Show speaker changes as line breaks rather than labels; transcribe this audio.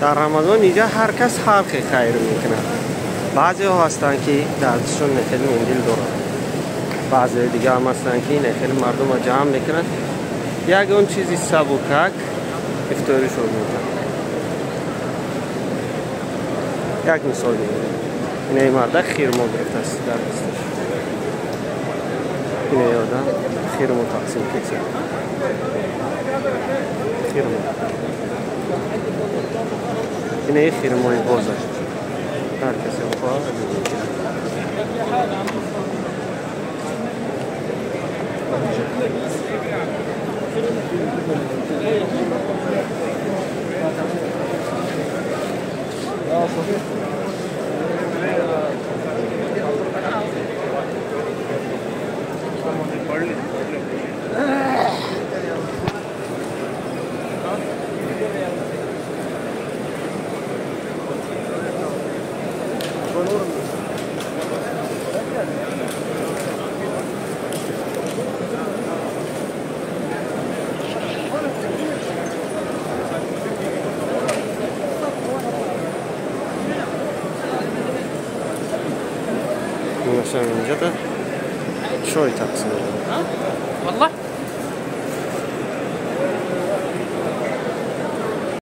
Дар Рамазон инҷа ҳар кас ҳар хел хайр мекунад. Баъзеҳо ҳастанд, ки дастшон хеле мендил доранд, баъзе дига ҳам ҳастанд, ки хеле мардумро ҷамъ мекунанд, ягон чизи сабукак ифторишон мекунанд. Як мисол мегирем. Инаи мардак хирмо гирифтааст дар дасташ. Инаи одам хирмо тақсим кесад. Хирмо. Инаи хирмои боз аст. Ҳар касе бихоҳад мекунад. Инҷода чой тақсим.
والله.